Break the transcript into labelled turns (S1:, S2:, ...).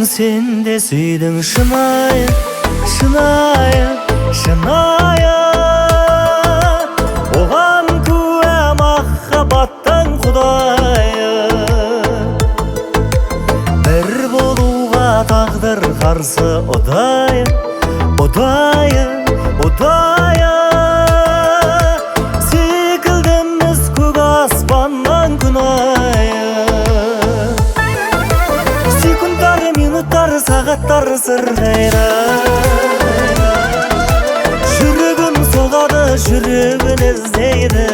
S1: Сен де сүйдің шынайы, шынайы, шынайы. Оған куә махаббаттың құдайы. Бір болуға тағдыр қарсы ұдайы, ұдайы, ұдайы. Секілдіміз көк аспаннан күн айы. Секундтар, минуттар, сағаттар сырғайды. Жүрегім соғады, жүрегін іздейді.